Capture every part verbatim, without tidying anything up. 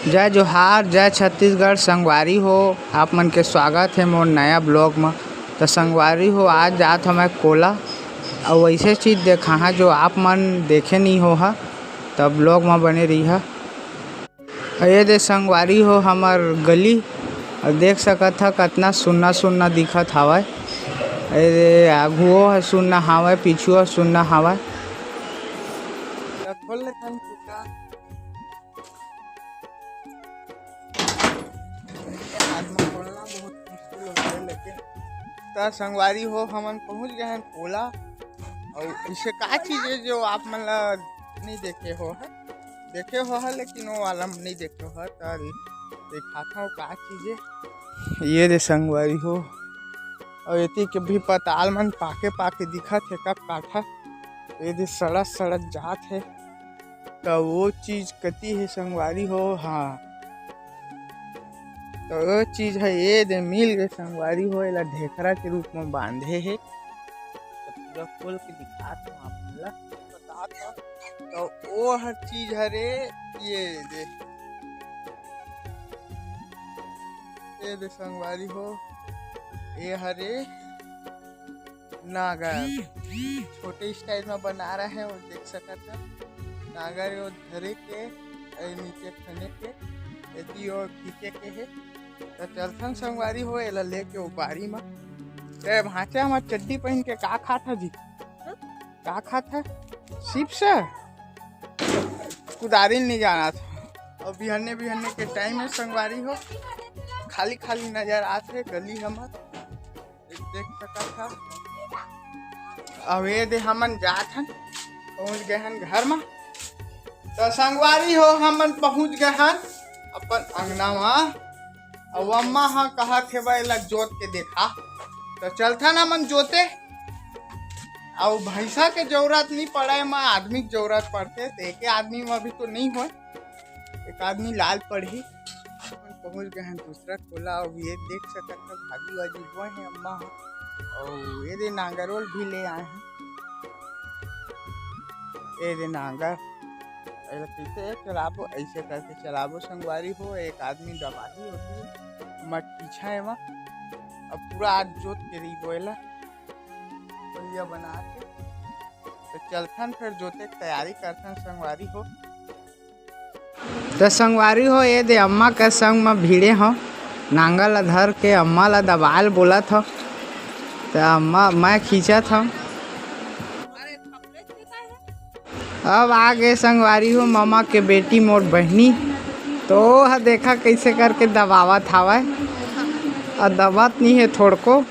जय जोहार, जय छत्तीसगढ़। संगवारी हो, आप मन के स्वागत हे मोर नया vlog म। त संगवारी हो, आज जात हवं मैं कोला, अउ वइसे चीज देखाहा जो आप मन देखे नइ होहा, त vlog म बने रहिहा। अउ ये दे संगवारी हो हमर गली, अउ देख सकत ह कतना सुन्ना सुन्ना दिखत हावय। अउ ये दे आघुओ ह सुन्ना हावय, पीछुओ ह सुन्ना हावय। खोल ले खान कुत्ता। आज म खोलना बहुत मुश्किल होथे, लेकिन त संगवारी हो, हमन पहुंच गए हन कोला। अउ इसे का चीज हे जो आप मन ला नइ देखे हो ह, देखे हो ह, लेकिन वो वाला नइ देखे हो ह, त दिखात हव का चीज हे। ये दे संगवारी हो, अउ एती के भी पताल मन पाके पाके दिखत हे, का काठा, ये दे सड़त सड़त जात हे। त वो चीज कती हे संगवारी हो? हाँ, त वो चीज हे, ये दे मिल गए संगवारी हो, एला ढेकरा के रूप में बांधे हे। त पूरा खोल के दिखात हूँ आप मन ला, बतात हूँ। त वो हर चीज हरे, ये दे, ये दे संगवारी हो, ये हरे नागर, छोटे स्टाइल में बना रहे हैं, वो देख सकत ह। नागर वो धरे के, ए, नीचे खने के, एती वो खींचे के हे। त चलथन संगवारी हो, एला लेके वो बारी म। ए भांचा, हमर चड्डी पहन के का खात ह जी? का खात ह? चिप्स? कुदारी नइ जाना था। अउ बिहन्ने बिहन्ने के टाइम हे संगवारी हो, खाली खाली नजर आत हे गली हमर। देख सकत ह। अब ये दे हमन जात हन, पहुंच गए हन घर म। त संगवारी हो, हमन पहुंच गए हन अपन अंगना म। अउ अम्मा ह कहत हे, "बा एला जोत के देखा।" त चलथन हमन जोते। अउ भैंसा के जरूरत नइ पड़े, म आदमी के जरूरत पड़थे। त एके आदमी म भी तो नइ होय, एक आदमी लाल पड़ही। अपन पहुंच गए हैं दूसरा कोला। अउ ये देख सकत ह, भाजी वाजी बोए हैं अम्मा ह। अउ ये दे नांगरोल भी ले आए हैं। ये दे नांगर, एला कइसे चलाबो, ऐसे करके चलाबो संगवारी हो। एक आदमी दबाही होती मत पीछा एमा। अब पूरा आज जोत के रहिबो एला, बलिया बना के। तो चलथन फिर जोते के तैयारी करथन संगवारी हो। त संगवारी हो, ये दे अम्मा के संग म भिड़े हव, नांगर ला धर के अम्मा ला दबाल बोलत हव। त अम्मा, मैं खींचत हव। अब आ गे संगवारी हो, ममा के बेटी मोर बहिनी, तो ओह देखा कइसे करके दबावत हावय, अउ दबत नइ हे थोड़को।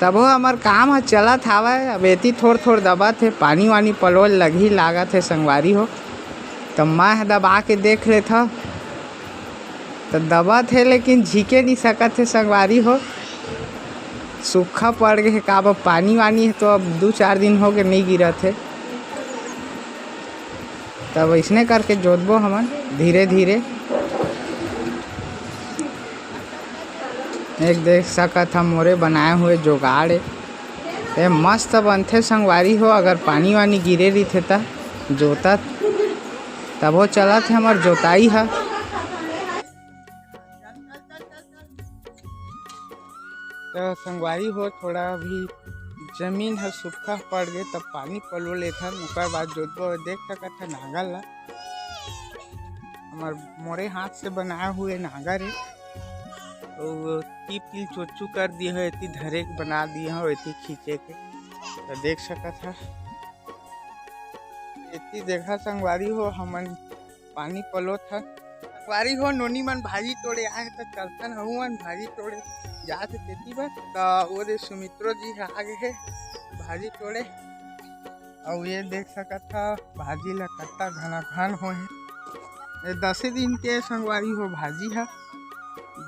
तभो हमर काम ह चलत हावय, अब एती थोर थोर दबत हे, पानी वानी पलोय लगही लागत हे संगवारी हो। त मैं ह दबा के देख लेथव, त दबत हे लेकिन झीके नइ सकत हे संगवारी हो, सूखा पड़ गे हे। काबर पानी वानी हे तो अब दू चार दिन हो गे नइ गिरत हे। तब अइसने करके जोतबो हमन धीरे धीरे। एक देख सकत ह मोरे बनाए हुए जोगाड़ ए। ए मस्त बनथे संगवारी हो, अगर पानी वानी गिरे रहिथे त जोतत तभो चलत हे हमर जोताई ह। त संगवारी हो, थोड़ा अभी जमीन ह सूखा पड़ गे, तब पानी पलो लेथन, ओकर बाद जोतबो। देख सकत ह नांगर ला, हमर मोरे हाथ से बनाए हुए नांगर हे। अउ टिप टिल चोचू कर दिए हो, एती धरे के बना दिए हो, एती खींचे के। त देख सकत ह, एती देखा संगवारी हो, हमन पानी पलोत ह। संगवारी हो, नोनी मन भाजी तोड़े आए हे, त चलथन हमू मन भाजी तोड़े जात हे तेती बर। त ओ दे सुमित्रो जी ह आ गे हे भाजी तोड़े। अउ ये देख सकत ह, भाजी ला कत्ता घना घन होए हे। ये दसे दिन के संगवारी हो भाजी ह,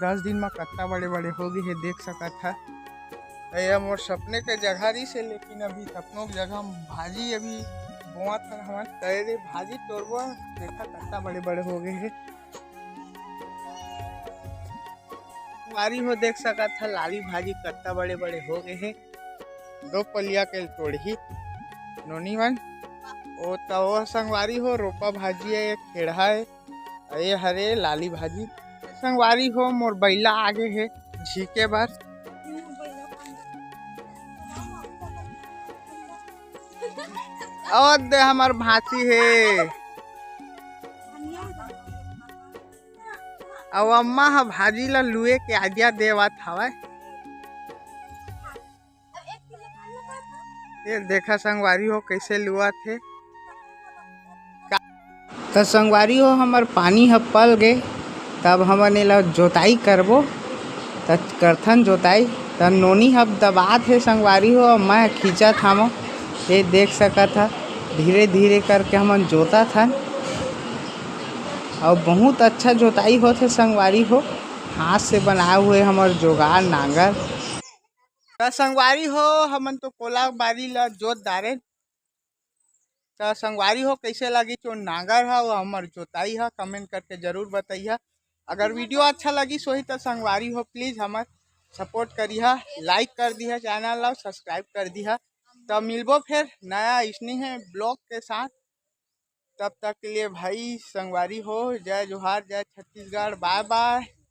दस दिन म कत्ता बड़े बड़े हो गे हे, देख सकत ह। ये मोर सपने के जगह रहिस हे, लेकिन अभी सपनों के जगह म भाजी अभी बोआत हन हमन। त ये दे भाजी तोड़बो, देखा कत्ता बड़े बड़े हो गे हे। संगवारी हो देख सकत ह, लाली भाजी कत्ता बड़े बड़े हो गे हे। दो पलिया के तोड़ही नोनी मन। ओ त ओ संगवारी हो, रोपा भाजी हे, एक खेड़हा हे, अउ ये हरे लाली भाजी। संगवारी हो, मोर बइला आगे हे झीके बर। अउ दे हमर भांची हे। अउ अम्मा ह भाजी ला लुए के idea देवत हवय। ये देखा संगवारी हो, कइसे लुवत हे। त संगवारी हो, हमर पानी ह पल गे, तब हमन एला जोताई करबो। त करथन जोताई। त नोनी ह दबात हे संगवारी हो, मैं खींचत हवं। ये देख सकत ह, धीरे धीरे करके हमन जोतत हन। अउ बहुत अच्छा जोताई होथे संगवारी हो, हाथ से बनाए हुए हमर जोगाड़ नांगर। त संगवारी हो, हमन तो कोला बारी ला जोत डारेन। त संगवारी हो, कइसे लगिस ओ नांगर ह, वो हमर जोताई ह, comment करके जरूर बताइहा। अगर video अच्छा लगिस होही त संगवारी हो, please हमर support करिहा, like कर दिहा, channel ला subscribe कर दिहा। त मिलबो फेर नया इसने हे vlog के साथ। तब तक के लिए भाई संगवारी हो, जय जोहार, जय छत्तीसगढ़, bye bye।